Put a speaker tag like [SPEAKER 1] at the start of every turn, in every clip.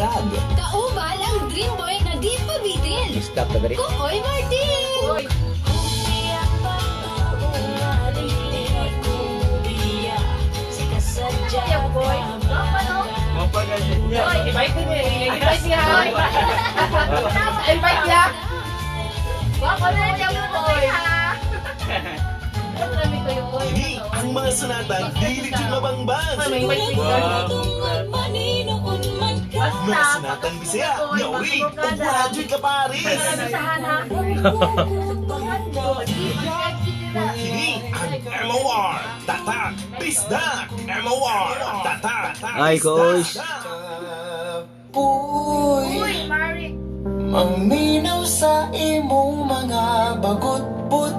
[SPEAKER 1] Buntag.
[SPEAKER 2] Kauban ang dream boy na di pabitin.
[SPEAKER 1] Stop na dali.
[SPEAKER 2] Kokoy Martin!
[SPEAKER 3] Invite mo eh. Invite niya. Invite niya.
[SPEAKER 4] Kini ang mga sunatang dili jud mabangbang. Mga sunatang Bisaya, nga uri ug wala jud kaparis. Kini ang MOR Tatak Bisdak. MOR Tatak
[SPEAKER 5] Ay, Koys.
[SPEAKER 6] Puy, maminaw sa imong mga bagutbut.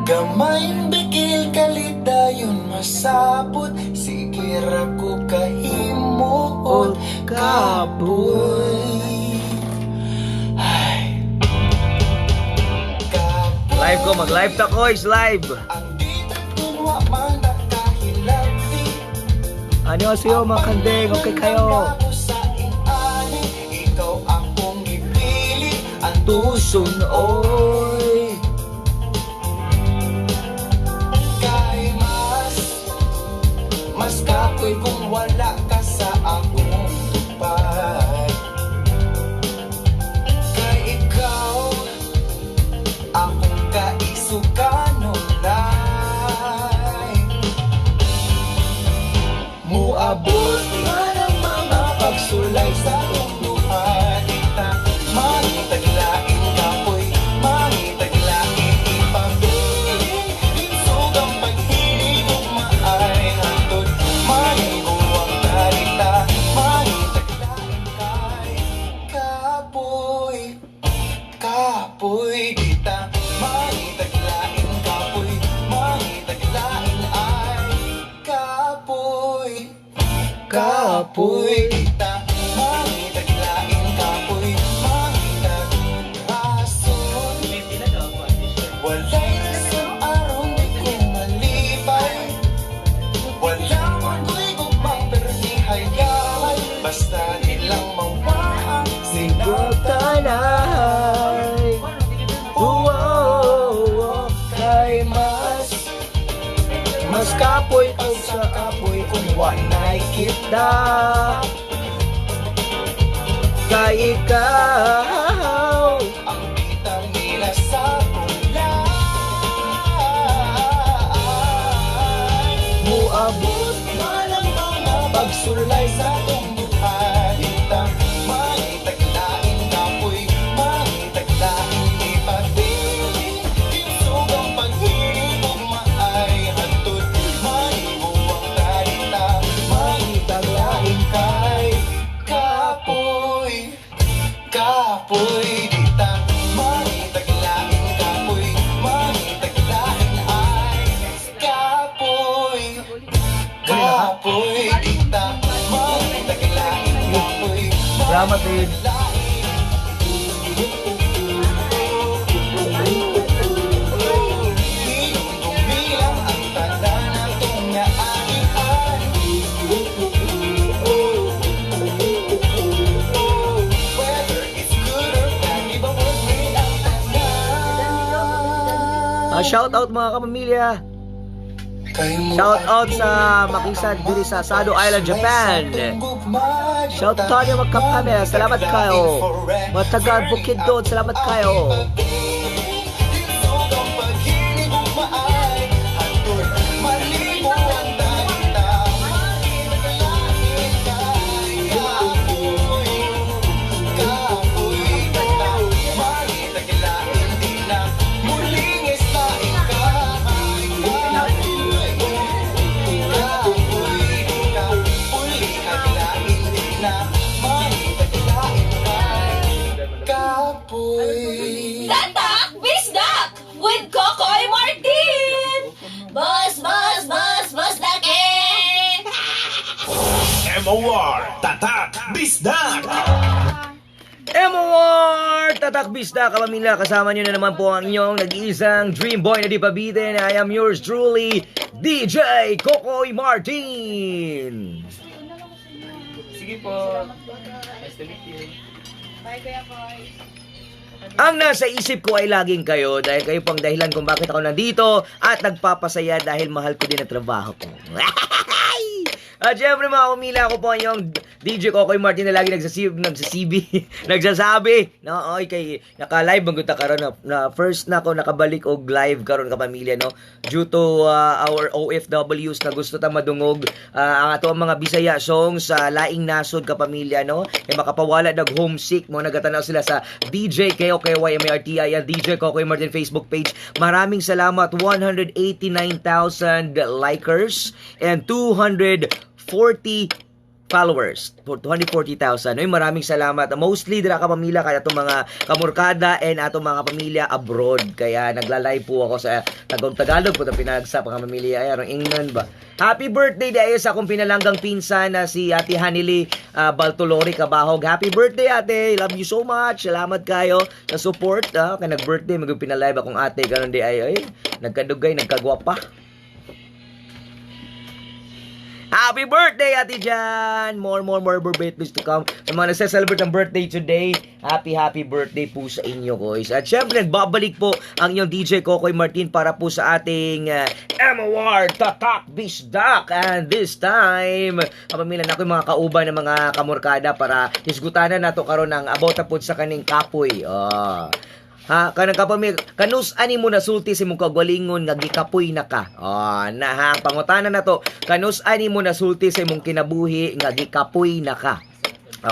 [SPEAKER 6] Gamayng bikil kalidayon masapot. Sige ra ko kahimuot kapoy. Ay. Kapoy.
[SPEAKER 5] Live ko, mag-live ta, Koys, live.
[SPEAKER 6] Ang ditag wa man nakahilabti.
[SPEAKER 5] Ano sa'yo, mga kandeng, okay kayo?
[SPEAKER 6] Ikaw akong gipili ang
[SPEAKER 5] Tuson, oy.
[SPEAKER 6] Kay mas mas kapoy kung wala ka sa akong tupad. Kay ikaw akong kaisukanunay. Muabot man ang mga pagsulay sa akong buhay. Kita mangitaglain kapoy, mangitaglain ipabilin. Insog ang paghilig ug maay hantod malibuang tarita. Mangitaglain kay kapoy. Kapoy kita mangitaglain kapoy, mangitaglain ay kapoy. Kapoy kita mangitaglain kapoy, mangitag rason. Walay rason aron di ko malipay. Wala man ko'y gugmang pero nihayaan. Basta nilang mawaan sinagtanay.
[SPEAKER 5] Tanay. Wow, kay mas mas kapoy og sa kapoy kung walay kita. Kay ikaw
[SPEAKER 6] ang vitamina sa kulay. Muabot man ang mga pagsulay sa atong buhay. Kita mangitaglain kapoy, mangitaglain ipabilin. Insog ang paghilig ug maay hantod malibuang tarita. Mangitaglain kay kapoy. Kapoy dita mangitaglain kapoy, mangitaglain ay kapoy. Kapoy dita mangitaglain kapoy.
[SPEAKER 5] Salamat din.
[SPEAKER 6] Gumilang ang tanan natong naagian. Whether it's good or bad, ibawag rin ang tanan.
[SPEAKER 5] Shout out, mga kapamilya. Shout out sa Makisad diri sa Sado Island, Japan. Shout out niyo, mga kapamilya. Salamat kayo. Mga taga Bukidnon, salamat kayo.
[SPEAKER 6] Kapoy.
[SPEAKER 2] Tatak Bisdak with Kokoy Martin! Boss, boss, boss, boss laki!
[SPEAKER 4] MOR Tatak Bisdak.
[SPEAKER 5] MOR! Tatak Bisdak, kapamilya. Kasama nyo na naman po ang inyong nag-iisang dream boy na di pabitin. I am yours truly, DJ Kokoy Martin.
[SPEAKER 3] Sige. Sige po. Nice to meet you.
[SPEAKER 1] Bye, Kuya Koy.
[SPEAKER 5] Ang nasa isip ko ay laging kayo dahil kayo pang dahilan kung bakit ako nandito at nagpapasaya dahil mahal ko din ang trabaho ko. At syempre, mga kumila, ako po ang inyong DJ Kokoy Martin na lagi nagsasib, nagsasibi, nagsasabi. No, oy, kay naka-live man gud ta karon na first na ako nakabalik og live karon, kapamilya, no. Due to our OFWs na gusto ta madungog ang ato ang mga Bisaya songs sa laing nasod, kapamilya, no. Kay makapawala nag homesick mo nagatanaw sila sa DJ KOKYMARTI ang DJ Kokoy Martin Facebook page. Maraming salamat, 189,000 likers and 240 followers. For 240,000. Uy, maraming salamat. Mostly dira, kapamilya, kaya atong mga kamurkada and atong mga pamilya abroad. Kaya nagla-live po ako sa Tagong Tagalog po na pinagsa pa pamilya ay arong England ba. Happy birthday dahil sa akong pinalanggang pinsan na si Ate Hanili Baltolori Kabahog. Happy birthday, ate. Love you so much. Salamat kayo sa support. Kay nag-birthday mag pinalive akong ate karon di ay ay nagkadugay, nagkagwapa. Happy birthday, Ate Jan! More, more, more birthdays to come. Sa mga nagse-celebrate ng birthday today, happy, happy birthday po sa inyo, guys. At syempre, nagbabalik po ang inyong DJ Kokoy Martin para po sa ating MOR Tatak Bisdak. And this time, kapamilya na ako yung mga kauban ng mga kamurkada para hisgutanan nato karon ang about na po sa kaning kapoy. Oh. Ha, kanang kapamilya, kanus ani mo nasulti sa imong kagalingon nga gikapoy na ka? Oh, na ha, pangutana na to. Kanus ani mo nasulti sa imong kinabuhi nga gikapoy na ka?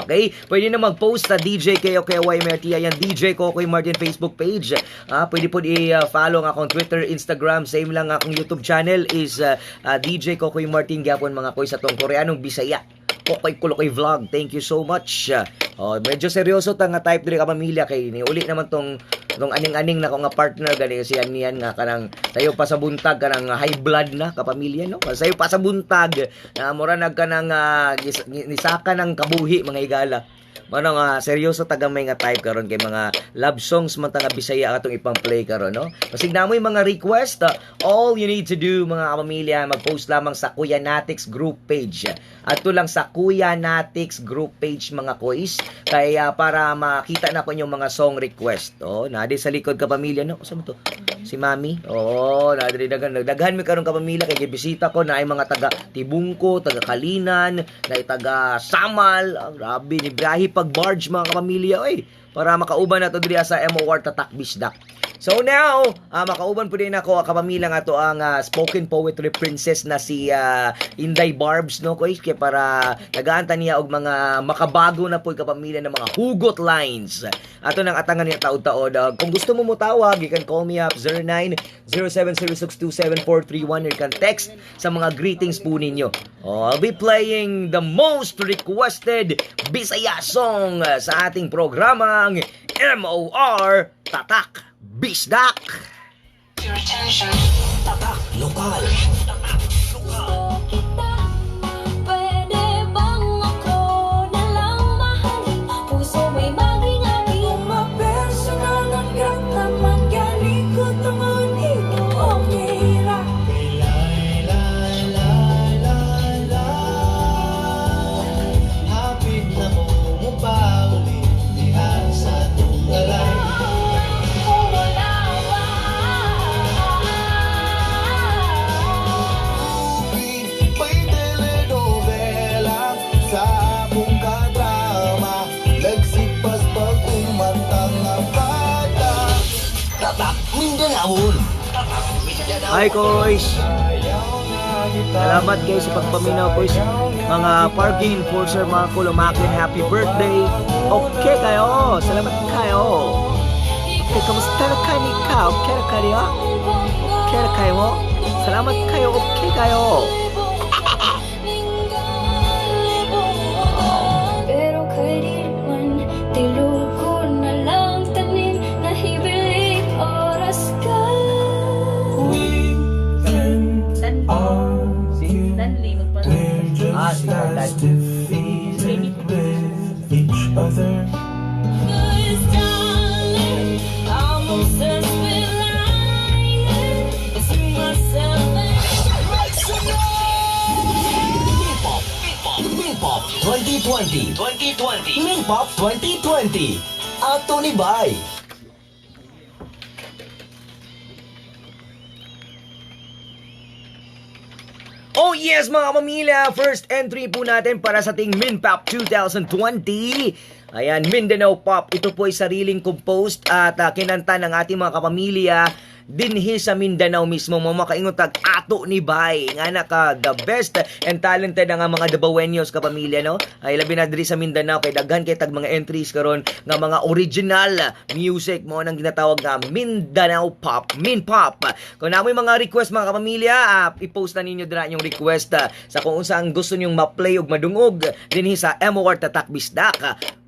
[SPEAKER 5] Okay? Pwede na mag-post sa DJ KOKYMRT, yan, DJ Kokoy Martin Facebook page. Ah, pwede po i-follow ang akong Twitter, Instagram, same lang akong YouTube channel is DJ Kokoy Martin gyapon, mga koy, sa tong Koreanong Bisaya. Kokoy Kulokoy Vlog. Thank you so much. Oh, medyo seryoso ta nga type diri, kapamilya, kay ni uli naman tong aning-aning na ko nga partner gani siya niyan nga kanang sayo pa sa buntag kanang high blood na, kapamilya, no. Sayo pa sa buntag na mura nag kanang nisaka ng kabuhi, mga higala. Mano nga seryoso tagamay nga type karon kay mga love songs man ta nga Bisaya atong ipang-play karon, no. Basig na mo yung mga request, all you need to do, mga kapamilya, mag-post lamang sa Kuya Natix group page. Ato lang sa Kuya Natix group page, mga koys, kaya para makita na ko yung mga song request. Oh, nadi sa likod, kapamilya, no. Sa mo to? Si Mami. Oh, nadi daghan daghan mi karon, kapamilya, kay gibisita ko na ay mga taga Tibungko, taga Kalinan, na taga Samal. Ah, grabe ni biyahe pag barge, mga kapamilya, oy. Para makauban na to diri sa MOR Tatak Bisdak. So now, makauban po din ako, kapamilya, nga to ang spoken poetry princess na si Inday Barbs, no, koy, kay para tagaan ta niya og mga makabago na po, kapamilya, ng mga hugot lines. Ato nang atangan niya taod-taod. Kung gusto mo mutawag, you can call me up 0907062741 or you can text sa mga greetings po ninyo. Oh, I'll be playing the most requested Bisaya song sa ating programang MOR Tatak Bisdak.
[SPEAKER 4] Lokal.
[SPEAKER 2] Kita, pwede bang ako na lang mahalin? Puso may maging aking.
[SPEAKER 6] Mapersonal ang grata man ko tungod imo okay ra. Lay, lay, lay, lay, lay. Hapit na ko mo paulit diha sa tunggalay.
[SPEAKER 2] Kung wala ba.
[SPEAKER 6] May telenovela sa akong kadrama. Nagsipas pag umantang nga bata.
[SPEAKER 4] Tatak Mindanao.
[SPEAKER 5] Hi, Koys! Salamat kayo sa pagpaminaw, Koys. Mga parking enforcer, mga kulumakin, happy birthday! Okay kayo! Salamat kayo! Okay, kamusta na kayo ni ka? Okay na kayo? Okay na kayo? Salamat kayo! Okay kayo!
[SPEAKER 2] Pero kay di man tilog ko na lang tanim na hibilik oras ka.
[SPEAKER 3] Si Stanley, magpa
[SPEAKER 5] Ah, si
[SPEAKER 6] As defeated with each other.
[SPEAKER 2] Cause darling, I'm obsessed with lying to myself and
[SPEAKER 4] Hip-hop, hip-hop, hip-hop.
[SPEAKER 6] 2020. 2020. Minpop 2020. Ato ni Bay.
[SPEAKER 5] Oh yes, mga pamilya! First entry po natin para sa ating Minpop 2020. Ayan, Mindanao Pop. Ito po ay sariling composed at kinanta ng ating mga kapamilya dinhi sa Mindanao mismo. Mo makaingon tag ato ni Bay. Nga naka the best and talented ang mga Dabawenyos, kapamilya, no? Ay labi na diri sa Mindanao kay daghan kay tag mga entries karon nga mga original music mo nang ginatawag nga Mindanao Pop, Min Pop. Kung namoy mga request, mga kapamilya, i-post na ninyo dira inyong request sa kung unsa ang gusto ninyong ma-play ug madungog dinhi sa MOR Tatak Bisdak.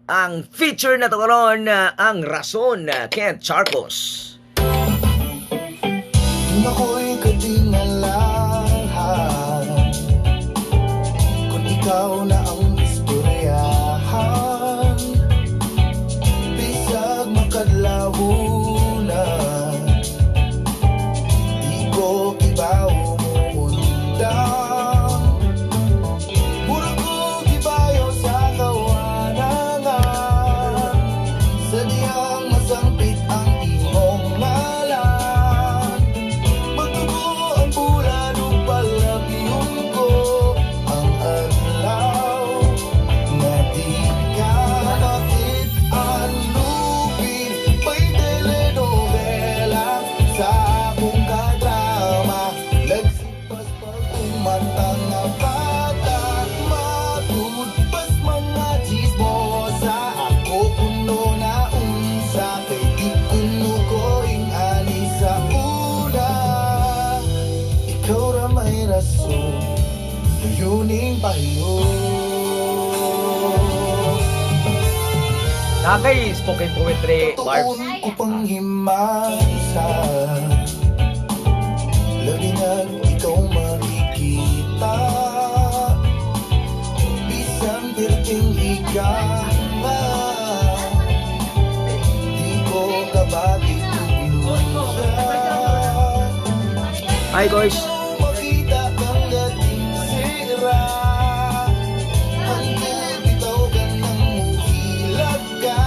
[SPEAKER 5] Ang feature na to karon, ang Rason, Kent Charcos.
[SPEAKER 6] Ako'y katingalahan kung ikaw na ang istoryahan. Bisag makadlawuna, di ko kibaw mo undang. Mura ko gibayo sa kawanangan sa dihang masangpit ang imong ngalan. Magdugo ang bulan ug palabyon ko ang adlaw nga di ka makit-an. Lupig pa'y telenovela sa akong kadrama. Lagsipas pag-umatang nga bata, matud pas mga chismosa. Ako kuno na unsa kay di kuno ko ing-ani sa una. Ikaw ra may rason, layuning pahiyo.
[SPEAKER 5] Nakay spoken poetry, Barbs.
[SPEAKER 6] Tuon ko pang himasa, labi na ikaw makikita. Bisan pirting igama, di ko kabati ug.
[SPEAKER 5] Hi guys.
[SPEAKER 6] Makita kang dating sira. Hanggang bitaw ka ng muhilag ka.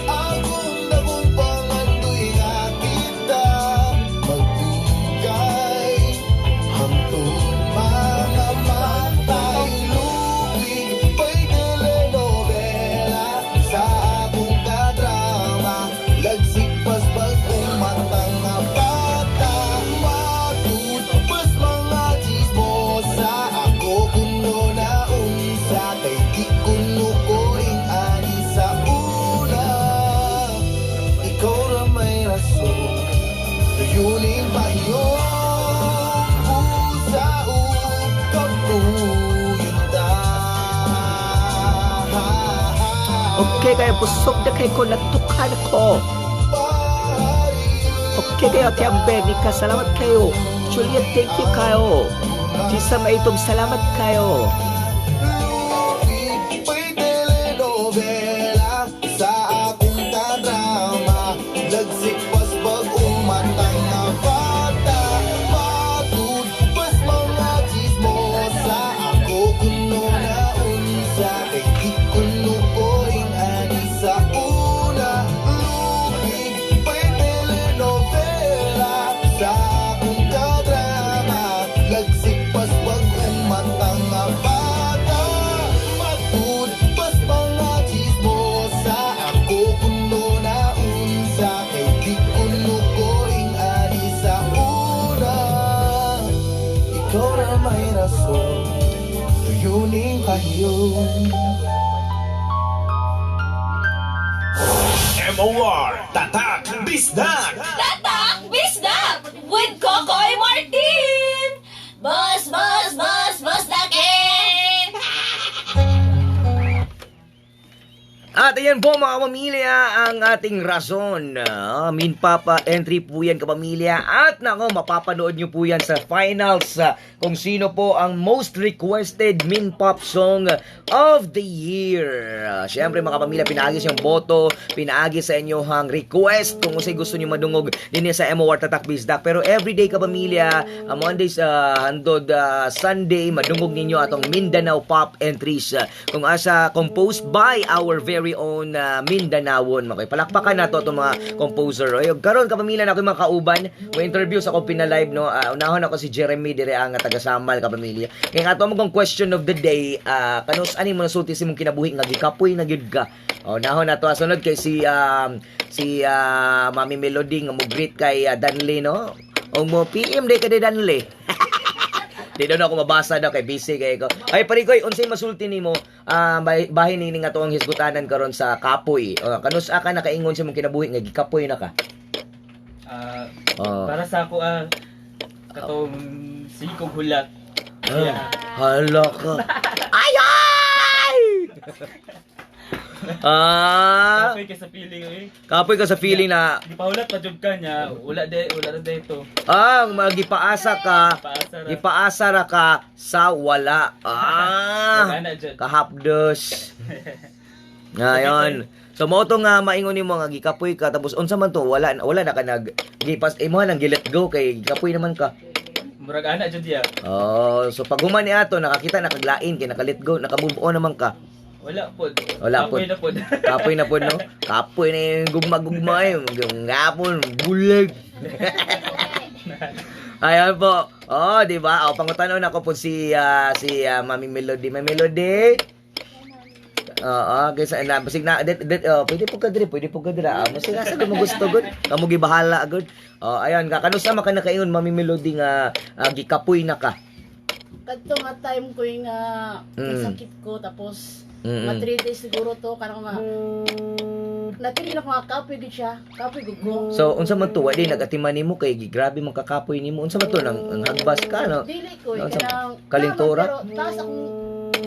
[SPEAKER 6] Akong dakong pangandoy nga kita magdugay hangtod mga matay. Lupig pa'y telenovela sa akong kadrama. Lagsikpas pag umatang nga bata, matud pas mga chismosa. Ako kuno na unsa kay di kuno ko ing-ani sa una. Ikaw ra may rason, layuning pahiyong pusa ug kapuyon ta.
[SPEAKER 5] Okay kayo, busog na kay ko, natukan ko. Okay kayo, Ate Ambernica, salamat kayo. Juliet, thank you kayo. Tisa Maitong, salamat kayo.
[SPEAKER 6] Lupig pa'y telenovela sa akong kadrama. Lagsikpas pag umatang nga bata, matud pas mga chismosa. Ako kuno na unsa kay di kuno ko ing-ani sa una. Lupig pa'y telenovela sa akong kadrama. Lagsikpas pag umatang nga bata, matud pas mga chismosa. Ako kuno na unsa kay di kuno ko ing-ani sa una. Ikaw ra may rason, layuning pahiyon.
[SPEAKER 4] MOR Tatak Bisdak.
[SPEAKER 1] Tatak Bisdak with Kokoy Martin! Boss, boss, boss, boss dake!
[SPEAKER 5] At ayan po, mga kapamilya, ang ating rason. Minpop entry po yan, kapamilya. At nako, mapapanood nyo po yan sa finals, kung sino po ang most requested Minpop song of the year. Siyempre, mga kapamilya, pinaagis yung boto, pinaagis sa inyo ang request kung unsay gusto nyo madungog din sa MOR Tatak Bisdak. Pero everyday, kapamilya, Mondays hangtod Sunday, madungog ninyo atong Mindanao Pop entries, kung asa composed by our very own Mindanaon. Mga palakpakan nato itong mga composer. Ay, karon, kapamilya, na ako yung mga kauban mo interview sa akong pinalive, no. Unahon ako si Jeremy dire ang taga Samal, kapamilya. Kaya nga ato mo kong question of the day, kanus ani mo nasulti sa imong kinabuhi nga gikapoy na gyud ka? Oh, nahon nato sunod kay si Mami Melody nga mo greet kay Danley, no. O mo PM day ka di Danley. Di daw na ako mabasa daw kay busy kay ko. Ay pare koy, unsay masulti nimo bahin ni nga tuang hisgutanan karon sa kapoy? Kanus ka nakaingon sa imong kinabuhi nga gikapoy na ka?
[SPEAKER 3] Ah, para sa ako, katong sige kong hulat.
[SPEAKER 5] Ah, hala ka. Ay ay!
[SPEAKER 3] Kapoy ka sa feeling eh.
[SPEAKER 5] Kapoy ka sa feeling na
[SPEAKER 3] Gipahulat pa jud ka niya, wala de wala ra dito.
[SPEAKER 5] Magipaasa ka,
[SPEAKER 3] Paasa ra.
[SPEAKER 5] gipaasa ra ka sa wala.
[SPEAKER 3] Wala na jud.
[SPEAKER 5] Kahapdos. Ngayon. So mao to nga maingon nimo nga gikapoy ka, tapos unsa man to, wala wala na ka nag gipas imo nang gi-let go kay gikapoy naman ka.
[SPEAKER 3] Murag ana jud ya.
[SPEAKER 5] Oh, so pag human ni ato nakakita nakaglain kay naka-let go, naka-move on naman ka.
[SPEAKER 3] Wala pod.
[SPEAKER 5] Wala
[SPEAKER 3] Kapoy
[SPEAKER 5] pod.
[SPEAKER 3] na pod.
[SPEAKER 5] Kapoy na pod, no. Kapoy na yung gugma-gugma eh. Gapon, bulag. Ayan po. Oh, di ba? Oh, pangutanaw na ko po si Mami Melody. Mami Melody. Oo, kaysa na basig na det, det, oh, pwede po ka diri, pwede po ka diri. Ah, masig asa mo gusto gud. Kamo gibahala gud. Oh, ayan ka kanus sama ka nakaingon, Mami Melody, nga gikapoy na ka?
[SPEAKER 7] Kadto nga time ko yung sakit ko tapos mga 3 days siguro to kanang nga natili na ko nga kapoy gud siya, kapoy gud ko.
[SPEAKER 5] So unsa man to, wa di nagatiman nimo kay grabe man kakapoy nimo. Unsa man to nang ang hagbas ka, no?
[SPEAKER 7] Dili ko
[SPEAKER 5] Ano,
[SPEAKER 7] kanang
[SPEAKER 5] kalintura?
[SPEAKER 7] Pero taas akong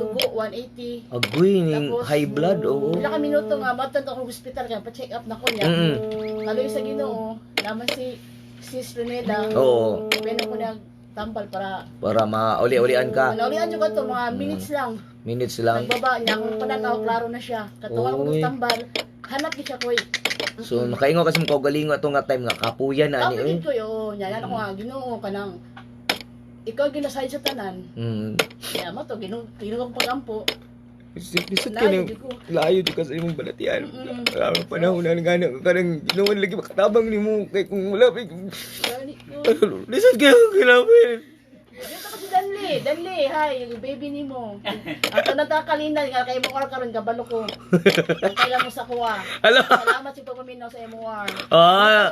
[SPEAKER 7] dugo 180.
[SPEAKER 5] Agoy ning
[SPEAKER 7] Tapos,
[SPEAKER 5] high blood, oo.
[SPEAKER 7] Pila ka minuto nga matad ako hospital kay pa-check up na ko niya. Kaloy sa Ginoo naman si Sis Luneda. Pero ko nagtambal para
[SPEAKER 5] Para mauli-ulian ka.
[SPEAKER 7] Naulian jud ko to mga minutes lang.
[SPEAKER 5] Minutes lang.
[SPEAKER 7] Nagbaba niya akong pananaw, klaro na siya. Katuwa ko
[SPEAKER 5] Oy.
[SPEAKER 7] tambal. Hanap gid siya koy.
[SPEAKER 5] So makaingon kasi mo kaugalingon ato nga time nga kapuyan na ani
[SPEAKER 7] Kapoy
[SPEAKER 5] eh.
[SPEAKER 7] gid ko yo. Nya ako nga Ginoo kanang ikaw ginasayod sa tanan. Kaya mo to Ginoo Ginoo kong pagampo.
[SPEAKER 8] Lisod ka
[SPEAKER 7] Layo
[SPEAKER 8] na,
[SPEAKER 7] jud ko.
[SPEAKER 8] layo jud ka sa imong balatian. Ang panahon na nga na kanang Ginoo lagi makatabang nimo kay kung wala pa
[SPEAKER 7] Gani ko.
[SPEAKER 8] lisod kayo kailangan.
[SPEAKER 7] Dito ko si Danley. Danley, hi, yung baby nimo. Ang tanan ta kalinan nga kay MOR karon kabalo ko. Ang kailan mo sa kuha.
[SPEAKER 5] Hala.
[SPEAKER 7] Salamat sa pagpaminaw sa MOR.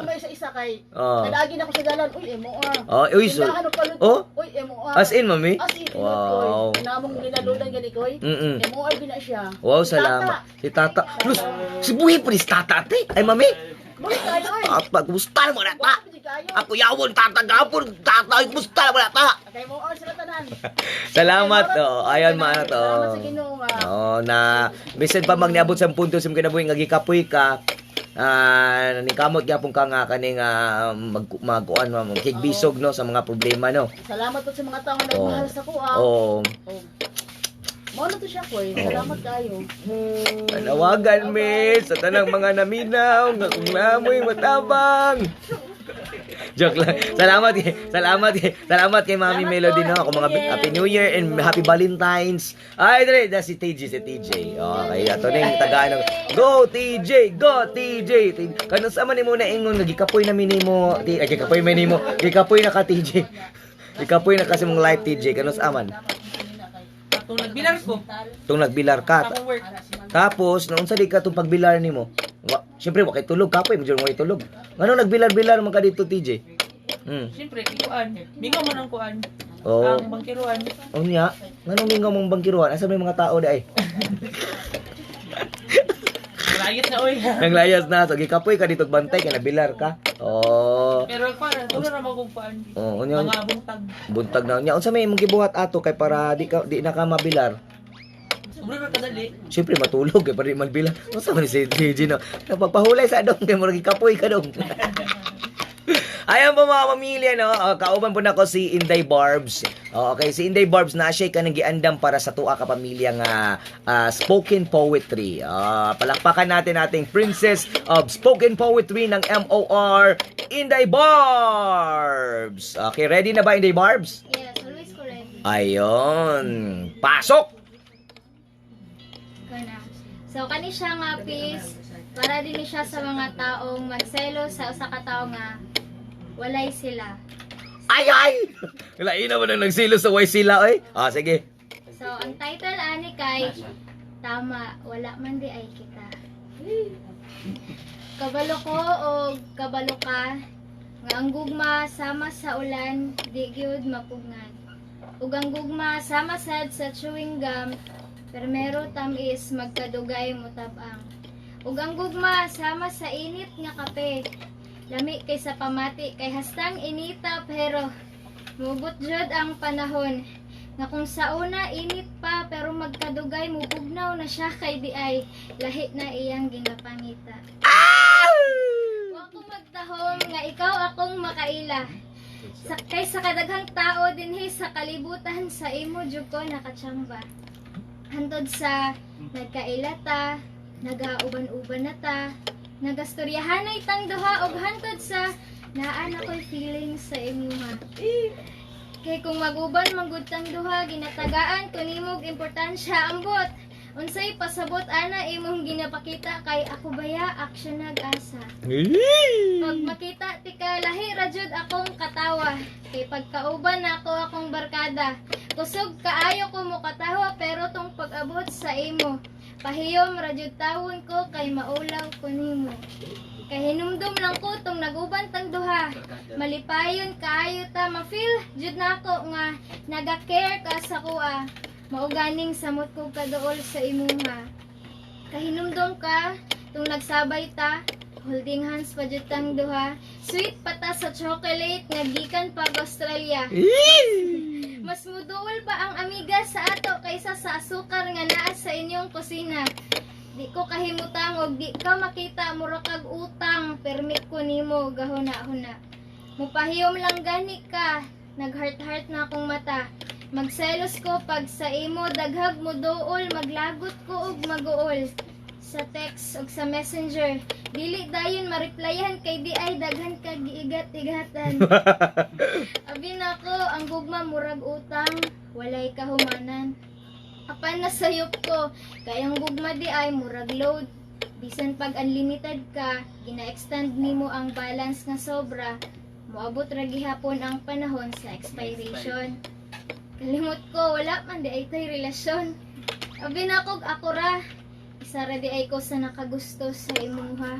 [SPEAKER 7] May isa-isa kay. Nalagi na ako sa dalan, uy, MOR.
[SPEAKER 5] Ah, uy, so,
[SPEAKER 7] Tindahan og paluto.
[SPEAKER 5] Oh?
[SPEAKER 7] Uy, MOR.
[SPEAKER 5] As in, mami?
[SPEAKER 7] As in,
[SPEAKER 5] Wow.
[SPEAKER 7] wow. Namong ginaludan gani koy. MOR gina siya.
[SPEAKER 5] Wow,
[SPEAKER 7] Si
[SPEAKER 5] salamat.
[SPEAKER 7] Tata.
[SPEAKER 5] Si Tata. Plus, si buhi po ni si Tata, te. Ay, mami.
[SPEAKER 7] Buhi kayo oy.
[SPEAKER 5] Tata, kumusta mo na, ta?
[SPEAKER 7] Buhi kayo.
[SPEAKER 5] Ako yawon, tata, gapon, tata, ay, kumusta mo na, ta?
[SPEAKER 7] Kay MOR sila tanan.
[SPEAKER 5] Salamat,
[SPEAKER 7] Kay MOR,
[SPEAKER 5] oh. Ayan, maano to.
[SPEAKER 7] Salamat sa Ginoo nga.
[SPEAKER 5] Oo, na bisan pa magniabot sa punto sa imong kinabuhi nga gikapoy ka, ningkamot gyapon ka nga kaning mag magkuan magkigbisog, no, sa mga problema, no.
[SPEAKER 7] Salamat po sa mga tao nga nagmahal sa kuha.
[SPEAKER 5] Oo.
[SPEAKER 7] Oh. Mao na to siya koy. Salamat kayo.
[SPEAKER 8] Panawagan mi sa tanang mga naminaw nga kung namoy matabang.
[SPEAKER 5] Joke lang. Salamat, salamat, salamat kay Mami
[SPEAKER 7] Salamat
[SPEAKER 5] Melody,
[SPEAKER 7] po.
[SPEAKER 5] no. Ako mga
[SPEAKER 7] Happy New Year.
[SPEAKER 5] Happy New Year and Happy Valentine's. Ay, dre, na si TJ, si TJ. Okay, ato na yung tagaan. Go TJ, go TJ. Kano sa man nimo na ingon nga gikapoy na minimo, ay gikapoy man nimo, gikapoy na ka, TJ. Gikapoy na kasi mong life, TJ. Kano sa man?
[SPEAKER 3] Atong nagbilar ko.
[SPEAKER 5] Tung nagbilar ka.
[SPEAKER 3] Akong work.
[SPEAKER 5] Tapos, naunsa di ka itong pagbilar nimo? Wa, siyempre, wa kay tulog. Kapoy, medyo wa kay tulog. Ngano nagbilar-bilar man ka dito, TJ?
[SPEAKER 3] Siyempre, kuan. Mingaw man ang kuan.
[SPEAKER 5] Oo.
[SPEAKER 3] Ang bangkiruan.
[SPEAKER 5] Unya, ngano mingaw mong bangkiruan? Asa may mga tao dai?
[SPEAKER 3] Layot na oy.
[SPEAKER 5] Nang layas na, so gikapoy ka dito bantay kay nabilar ka. Oh.
[SPEAKER 3] Pero kuan, tulo ra magug kuan.
[SPEAKER 5] Oh, unya
[SPEAKER 3] Mga buntag.
[SPEAKER 5] buntag na unya. Unsa may imong gibuhat ato kay para di ka di na ka mabilar?
[SPEAKER 3] Sobra na kadali.
[SPEAKER 5] Siyempre matulog kay para di malbila. Unsa man si si Gino? Napagpahulay sa dong kay murag kapoy ka dong. Ayan po mga pamilya, no? Kauban po nako si Inday Barbs. Oh, okay, si Inday Barbs na siya kanang giandam para sa tuwa ka pamilya nga spoken poetry. Palakpakan natin ating Princess of Spoken Poetry ng MOR, Inday Barbs. Okay, ready na ba, Inday Barbs?
[SPEAKER 2] Yes, always correct.
[SPEAKER 5] Ayun. Pasok!
[SPEAKER 2] Ikaw na. So kani siya nga piece para din ni siya sa mga taong magselo sa usa ka tawo nga walay sila.
[SPEAKER 5] Ay, ay! Lain na mo nang nagsilo sa way sila, oy. Sige.
[SPEAKER 2] So ang title ani kay Tama, wala man di ay kita. Kabalo ko o kabalo ka nga ang gugma sama sa ulan di gyud mapugnan. Ug ang gugma sama sad sa chewing gum permero tamis magkadugay motab-ang. Ug ang gugma sama sa init nga kape lami kay sa pamati kay hastang inita pero mubot jud ang panahon nga kung sa una init pa pero magkadugay mupugnaw na siya kay di ay lahi na iyang ginapangita. Wa ko magtahom nga ikaw akong makaila. Sa, kay sa kadaghang tao dinhi sa kalibutan sa imo jud ko nakatsamba. Hantod sa nagkaila ta, nagauban-uban na ta, nagastoryahanay tang duha og hantod sa naa na ko'y feelings sa imuha. Kay kung maguban manggud tang duha ginatagaan ko nimog importansya ambot. Unsay pasabot ana imong ginapakita kay ako baya action nag-asa. Pag makita ti ka lahi ra jud akong katawa. Kay pagkauban nako akong barkada. Kusog kaayo ko mokatawa pero tong pag-abot sa imo. Pahiyom ra jud tawon ko kay maulaw ko nimo. Kay hinumdum lang ko tong naguban tang duha. Malipayon kaayo ta ma-feel jud nako nga naga-care ka sa kuha. Mauganing samot ko kaduol sa imuha. Kahinumdum ka tung nagsabay ta, holding hands pa jud tang duha. Sweet pa ta sa chocolate nga gikan pag Australia. Mas muduol pa ang amiga sa ato kaysa sa asukar nga naa sa inyong kusina. Di ko kahimutang og di ka makita mura kag utang, permit ko nimo gahuna-huna. Mupahiyom lang gani ka, nag-heart-heart na akong mata. Magselos ko pag sa imo daghag mo duol, maglagot ko og maguol. Sa text og sa messenger, dili dayon mareplyan kay di ay daghan ka giigat-igatan. Abi nako, ang gugma murag utang, walay kahumanan. Apan nasayop ko, kay ang gugma di ay murag load. Bisan pag unlimited ka, gina-extend nimo ang balance nga sobra, moabot ra gihapon ang panahon sa expiration. Kalimot ko, wala man di ay tay relasyon. Abi nako, ako ra, isa ra di ay ko sa nakagusto sa imuha.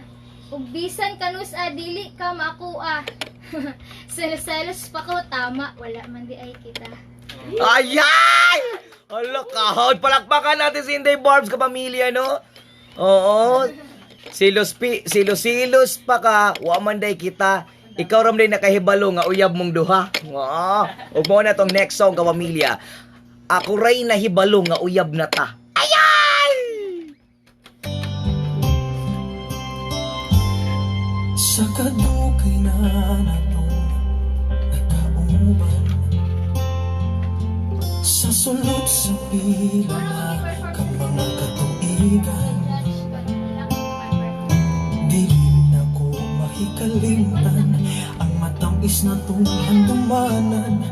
[SPEAKER 2] Ug bisan kanus a dili ka makuha. Selos-selos pa ko, tama, wala man di ay kita.
[SPEAKER 5] Ayay! Hala kahon. Palakpakan natin si Inday Barbs kapamilya, no? Oo. Silos pi, silos-silos pa ka, wa man day kita. Ikaw ram day nakahibalo nga uyab mong duha. Oo. Ug mo na tong next song kapamilya. Ako ray nahibalo nga uyab na ta. Ayay!
[SPEAKER 6] Sa kadukay na natong nagkauban, sa sulod sa pila na ka mga katuigan, dili na ko mahikalimtan ang matamis na tong handumanan.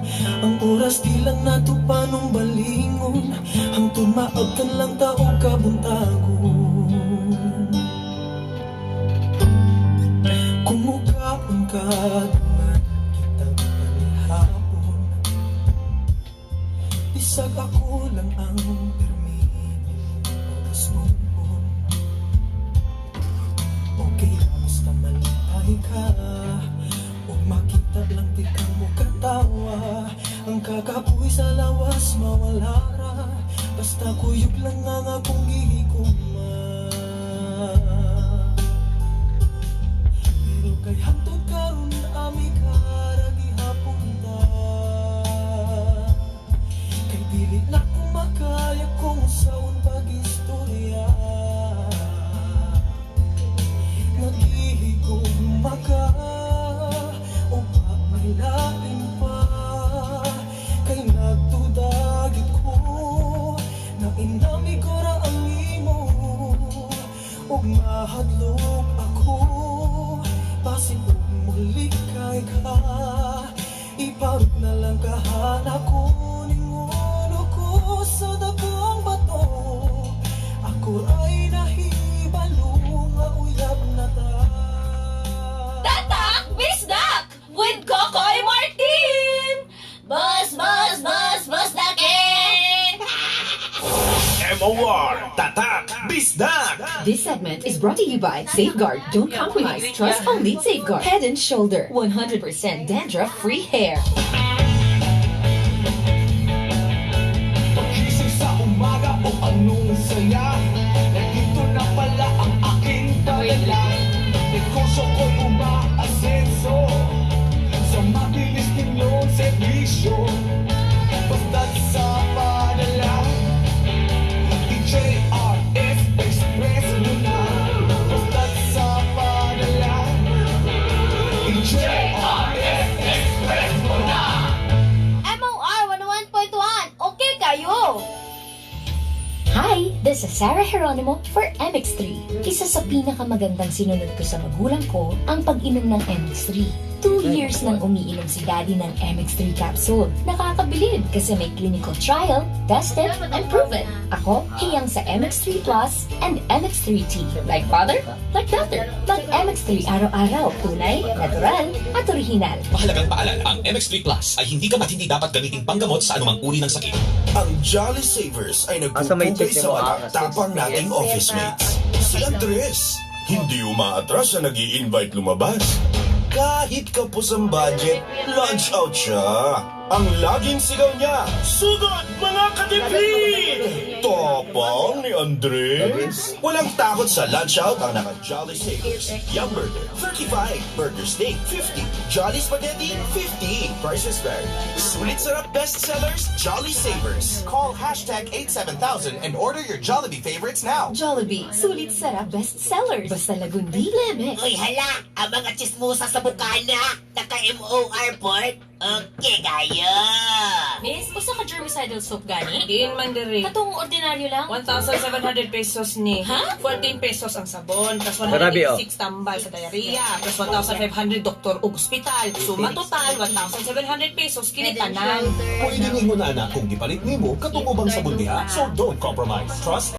[SPEAKER 6] Ang oras di lang nato panong balingon, hangtod maabtan lang taong kabuntagon. Kung mukaon ka dungan kitang panihapon, bisag ako lang ang pirmi pagusmon. Okay lang basta malipay ka, ug makita lang di ka mo katawa. Ang kakapoy sa lawas mawala ra, basta kuyog lang ang akong gihigugma. Pero kay hangtod karon ami kara gihapon ta, kay dili na ko makaya kung saon. Ug mahadlok ako, basin og mulikay ka. Iparot na lang kahana ko, ninguno ko sa dakong bato. Ako ay nahibalo nga uyab na ta.
[SPEAKER 1] Tatak Bisdak with Kokoy Martin! Bus, bus, bus, bus dake!
[SPEAKER 4] MOR Tatak Bisdak.
[SPEAKER 9] This segment is brought to you by Safeguard. Don't compromise. Trust only Safeguard. Head and Shoulder. 100% dandruff-free hair.
[SPEAKER 6] Paggising sa umaga o anong saya, nandito na pala ang aking padala. Negosyo ko'y umaasenso sa mabilis ninyong serbisyo. Basta't sa padala, i-JRS Express mo na. Basta't sa padala, i-JRS Express mo na.
[SPEAKER 1] MOR 101.1! Okay kayo!
[SPEAKER 9] Hi, this is Sarah Geronimo for MX3. Isa sa pinakamagandang sinunod ko sa magulang ko ang pag-inom ng MX3. 2 years nang umiinom si Daddy ng MX3 capsule. Nakakabilib kasi may clinical trial, tested, and proven. Ako, hiyang sa MX3 Plus and MX3T. Like father, like daughter. Mag MX3 araw-araw. Tunay, natural, at original.
[SPEAKER 4] Mahalagang paalala, ang MX3 Plus ay hindi gamot, hindi dapat gamiting panggamot sa anumang uri ng sakit.
[SPEAKER 10] Ang Jolly Savers ay
[SPEAKER 5] Asa may
[SPEAKER 10] nagpupugay
[SPEAKER 5] check
[SPEAKER 10] sa
[SPEAKER 5] nimo,
[SPEAKER 10] mga
[SPEAKER 5] ah,
[SPEAKER 10] tapang
[SPEAKER 5] 6
[SPEAKER 10] nating
[SPEAKER 5] p.m.
[SPEAKER 10] office mates. Si Andres, hindi umaatras sa nag invite lumabas. Kahit kapos ang budget, lunch out siya. Ang laging sigaw niya, "Sugod mga katipid!" Tapang ni Andres. Walang takot sa lunch out ang naka Jolly Savers. Yum Burger, 35. Burger Steak, 50. Jolly Spaghetti, 50. Prices vary. Sulit sarap bestsellers, Jolly Savers.
[SPEAKER 4] Call #87000 and order your Jollibee favorites now.
[SPEAKER 9] Jollibee, sulit sarap best sellers. Basta lagundi, lemon.
[SPEAKER 11] Uy, hala! Ang mga chismosa sa bukana! Naka-MOR port? Okay kayo!
[SPEAKER 1] Miss, usa ka germicidal soap gani?
[SPEAKER 7] Diin man diri.
[SPEAKER 1] Katong ordinaryo lang?
[SPEAKER 7] 1,700 pesos ni.
[SPEAKER 1] Ha?
[SPEAKER 7] 14 pesos ang sabon, plus
[SPEAKER 5] Grabe, oh.
[SPEAKER 7] 186 tambal sa diarrhea, plus 1,500 doktor ug ospital. Suma total, 1,700 pesos kini tanan.
[SPEAKER 4] Pwede ninyo na anak kung gipalit nimo katong ubang sabon diha. So don't compromise. Trust